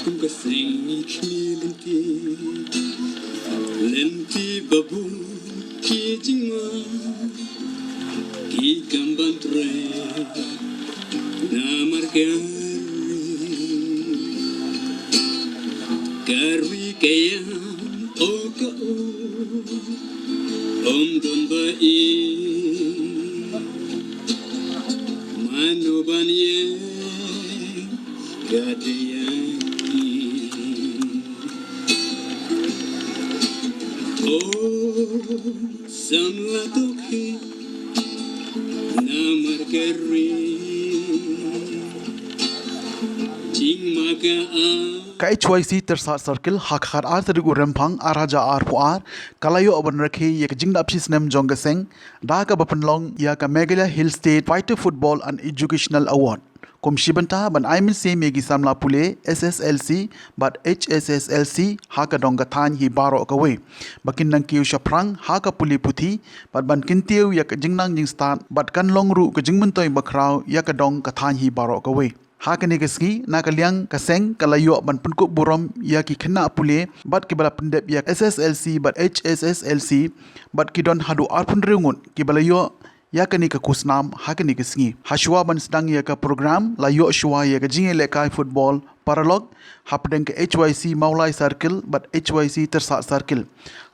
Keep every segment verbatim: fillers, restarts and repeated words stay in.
Kum ka seng ngi khie lynti, lynti ba bun ki jingma ki kam ban trei. Namar ka ri, ka ri ka ïam, o ka u, um don ba i, mano ban ïeng ka dei. O samla to khi, namar ka ri, jingma ka a. Ka H Y C Tyrsad Circle ha ka khatar tarik u Rymphang ar hajar arphew ar ka la ïoh ban rakhe ïa ka jingdap shi snem jong ka seng da kaba pynlong ïa ka Meghalaya Hill State Fighter Football and Educational Award. Kum shi bynta ban ai mynsiem ïa ki samla pule S S L C bad H S S L C ha ka dong ka thaiñ hi baroh kawei, ba kin nang kiew shaphrang ha ka pule puthi bad ban kyntiew ïa ka jingnang jingstad bad kan long ruh ka jingmyntoi bakhraw ïa ka dong ka thaiñ hi baroh kawei. Ha kane ka sngi, na ka liang ka seng ka la ïoh ban pynkup burom ïa ki khynnah pule bad kiba la pyndep ïa S S L C bad H S S L C bad ki don haduh arphew hynriew ngut kiba la ïoh ïa kane ka khusnam ha kane ka sngi. Hashwa ban sdang ïa ka program, la ïoh shuwa ïa ka jingïalehkai football paralok hapdeng ka H Y C Mawlai Circle bad H Y C Tyrsad Circle.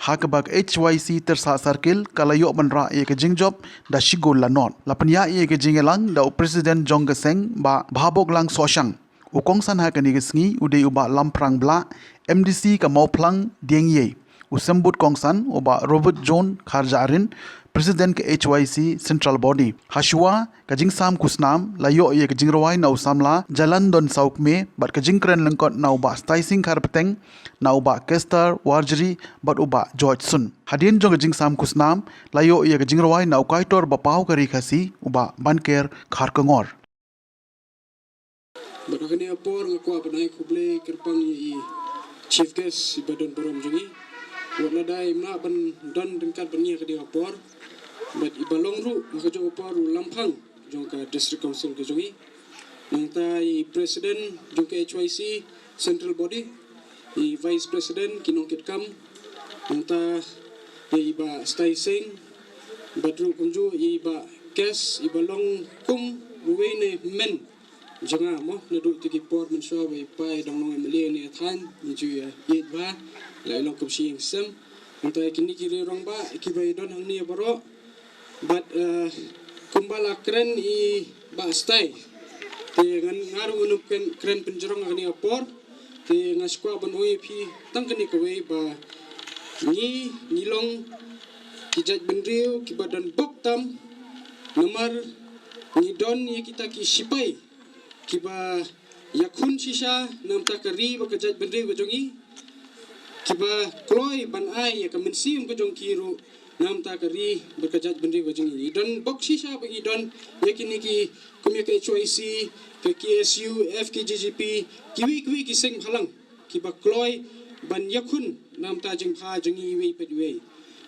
Ha kaba ka H Y C Tyrsad Circle ka la ïoh ban rah ïa ka jingjop da shi gol la nod. La pynïaid ïa ka jingïalang da u President jong ka seng, Bah Bhaboklang Sohshang. U kongsan ha kane ka sngi u dei u Bah Lamphrang Blah, M D C ka Mawphlang Diengiei. U symbud kongsan u Bah Robert John Kharjahrin, President ka H Y C Central Body. Hashwa ka jingsam khusnam, la ïoh ïa ka jingrwai na u samla Jalandon Sawkmie bad ka jingkren lyngkot na u Bah Staising Kharpeteng, na u Bah Kester Warjri bad u Bah George Sun. Hadien jong ka jingsam khusnam, la ïoh ïa ka jingrwai na u kaitor ba paw ka ri Khasi, u Bah Banker Kharkongor. Bad ha kane ka por nga kwah ban ai khublei kyrpang ïa i chief guest iba don burom jong ngi. Wat la dei ym lah ban don ryngkat bad ngi ha kane ka por, bad iba long ruh ha kajuh ka por u Lamphang jong ka District Council ka jong ngi. Nangta i President jong ka H Y C Central Body, i Vice President, ki nongkitkam, nangta ïa i Bah Staising, bad ruh kumjuh i Bah Kes, iba long kum uwei na i hynmen jong nga mo, naduh ïa ki por mynshuwa ba i pa i dang long M L A ne thaiñ, ngi ju ïa ïeit bha, la i long kum shi ïing sem. Nangta ïa kine ki rangbah kiba i don hangne baroh, bad, eh, kumba la kren i Bah Stai, te ngan, nga ruh ngan ym kren, kren pynjrong ha kane ka por. Te nga sngewkwah ban ong ïa phi tang kane kawei ba ngi, ngi long ki jaitbynriew kiba don bok tam, namar ngi don ïa kita ki sipai kiba ïakhun shisha na bynta ka ri bad ka jaitbynriew ka jong ngi, kiba kloi ban ai ïa ka mynsiem ka jong ki ruh na bynta ka ri bad ka jaitbynriew ka jong ngi. Ngi don bok shisha ba ngi don ïa kine ki, kum ïa ka H Y C, ka K S U, F K J G P, kiwei kiwei ki seng bhalang kiba kloi ban ïakhun na bynta jingbha jong ngi iwei pa iwei.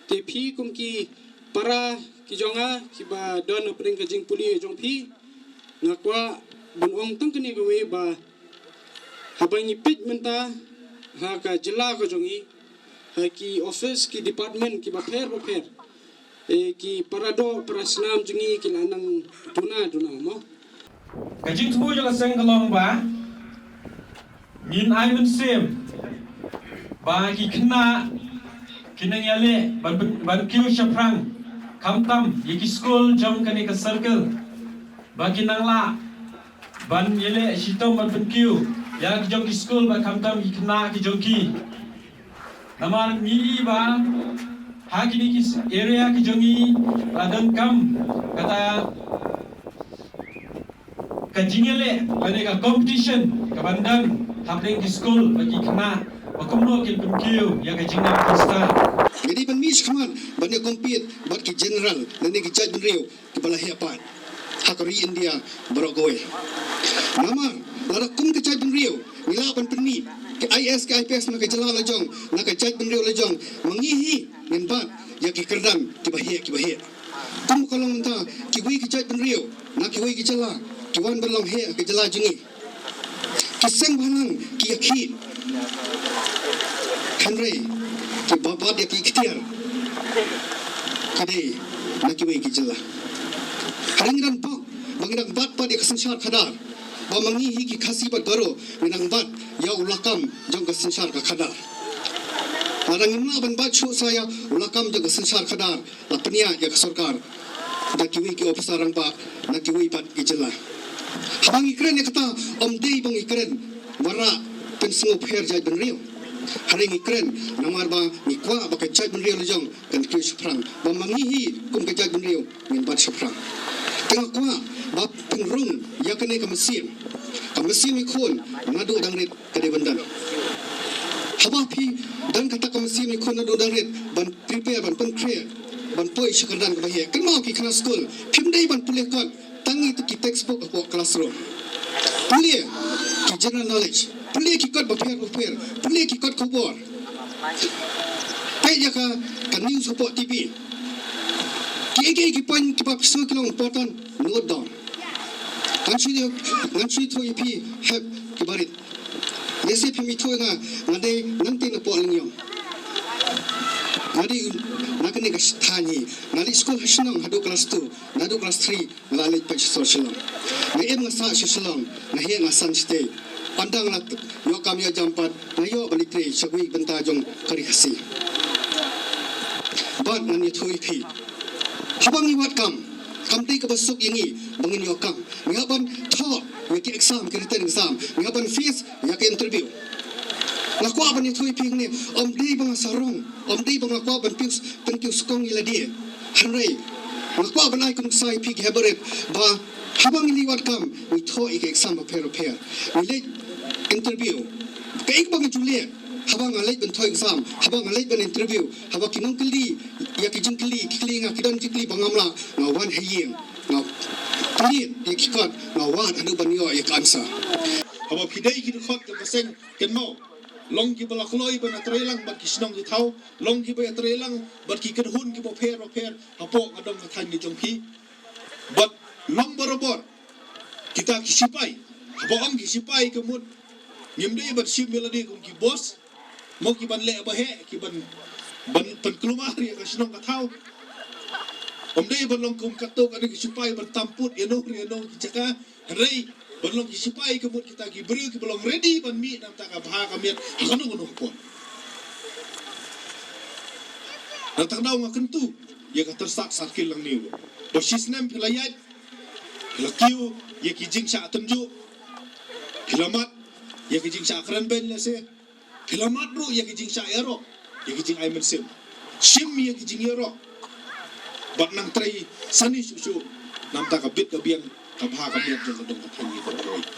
Te phi kum ki para ki jong nga kiba don hapdeng ka jingpule jong phi, nga kwah ban ong tang kane kawei ba haba ngi peit mynta ha ka jylla ka jong ngi, ha ki office, ki department kiba pher bapher, eh, ki para doh para snam jong ngi ki la nang duna duna mo. Ka jingthmu jong ka seng ka long ba ngin ai mynsiem ba ki khynnah kin nang ïaleh ban, ban kiew shaphrang, khamtam ïa ki skul jong kane ka circle, ba kin nang lah ban ïaleh shitom ban pynkiew ïa ki jong ki skul bad khamtam ki khynnah ki jong ki. Namar ngi i ba ha kine ki area ki jong ngi la donkam kata ka jingïaleh lane ka competition kaban don hapdeng ki skul bad ki khynnah ba kumno kin pynkiew ïa ka jingnang khristan. Ngi dei ban mih shakhmat ban ïa compete bad ki general lane ki jaitbynriew kiba la heh pat ha ka ri India baroh kawei. Namar lada kum ka jaitbynriew ngi lah ban pynmih ki I A S ki I P S na ka jylla la jong, na ka jaitbynriew la jong, ma ngi hi ngin bat ïa ki kyrdan kiba heh kiba heh. Kum ka long mynta kiwei ki jaitbynriew na kiwei ki jylla ki wan ban long heh ha ka jylla jong ngi. Ki seng bhalang ki ïakhih. Hynrei kiba bat ïa ki ikhtiar ki dei na kiwei ki jylla. Hynrei ngi dang bok ba ngi dang bat pat ïa ka synshar khadar. Ba ma ngi hi ki Khasi bad Garo ngi dang bat ïa u lakam jong ka synshar ka khadar. Lada ngim lah ban bat shuh sa ïa u lakam jong ka synshar khadar, la pynïaid ïa ka sorkar da kiwei ki ophisar rangbah na kiwei pat ki jylla. Haba ngi kren ïa kata, ym dei ba ngi kren ba lah pynsngewpher jaitbynriew. Hynrei ngi kren namar ba ngi kwah ba ka jaitbynriew la jong kan kiew shaphrang, ba ma ngi hi kum ka jaitbynriew ngin bat shaphrang. Te nga kwah ba pynrung ïa kane ka mynsiem, ka mynsiem ïakhun naduh dang rit ka dei ban don. Haba phi don kata ka mynsiem ïakhun naduh dang rit ban prepare, ban pynkhreh, ban poi sha kyrdan kaba heh. Kynmaw ki khynnah skul, phim dei ban pule kot tang ïa ki textbook hapoh classroom. Pule ki general knowledge, pule ki kot bapher bapher, pule ki kot khubor. Peit ïa ka, ka news hapoh T V. Kiei kiei ki point kiba phi sngew ki long important, note down. Ngan shu ïa, ngan shu ïathuh ïa phi hep kiba rit. Lehse phim ithuh ïa nga, nga dei nangtei na Pohlyngïong. Nga dei na kane ka thaiñ hi, nga leit skul ha shnong haduh class two, naduh class three nga la leit peit sha sor Shillong. Nga im nga sah sha Shillong, nga heh nga san shatei. Ynda nga la ïoh kam ïoh jam pat, nga ïoh ban leit trei sha kiwei ki bynta jong ka ri Khasi. Bad ngan ïathuh ïa phi, haba ngi wad kam, kam dei kaba suk ïa ngi ba ngin ïoh kam. Ngi hap ban thoh ïa ki exam, ki written exam. Ngi hap ban face ïa ki interview. Nga kwah ban ïathuh ïa phi hangne, ym dei ba nga sarong, ym dei ba nga kwah ban pynkiew, pynkiew skong ïa lade. Hynrei nga kwah ban ai ka nuksa ïa phi ki heh barit ba haba ngi leit wad kam, ngi thoh ïa ki exam bapher bapher, ngi leit interview. Kaei kaba nga ju leh haba nga leit ban thoh exam, haba nga leit ban interview, haba ki nongkylli ïa ki jingkylli, ki kylli ïa nga, ki don jingkylli ba ngam lah, nga wan ha ïing, nga pynïaid ïa ki kot, nga wad haduh ban ïoh ïa ka answer. Haba phi dei ki dkhot jong ka seng, kynmaw, long kiba la kloi ban ïatrei lang bad ki shnong ki thaw, long kiba ïatrei lang bad ki kynhun kiba pher bapher hapoh ka dong ka thaiñ ka jong phi. Bad long barabor kita ki sipai, haba ong ki sipai ka mut ngim dei ban shim ïa lade kum ki boss, mo, ki ban leh ba heh, ki ban, ban pynkulmar ïa ka shnong ka thaw. Ym dei ban long kum katto katne ki sipai ban tam put ïano ïano ki jaka. Hynrei ban long ki sipai ka mut kita ki briew kiba long ready ban mih na ka bynta ka bha ka miat ha kano kano ka por. Na kata ka daw nga kyntu ïa ka Tyrsad Circle nangne ruh, ba shisnem phi la ïaid, phi la kiew ïa ki jingshah tynjuh, phi la mad ïa ki jingshah kren beiñ lehse, phi la mad ruh ïa ki jingshah ïaroh, ïa ki jingai mynsiem. Shim ïa ki jingïaroh bad nang trei sani shuh shuh na ka bynta ka bit ka biang, ka bha ka miat jong ka dong ka thaiñ ka jong phi.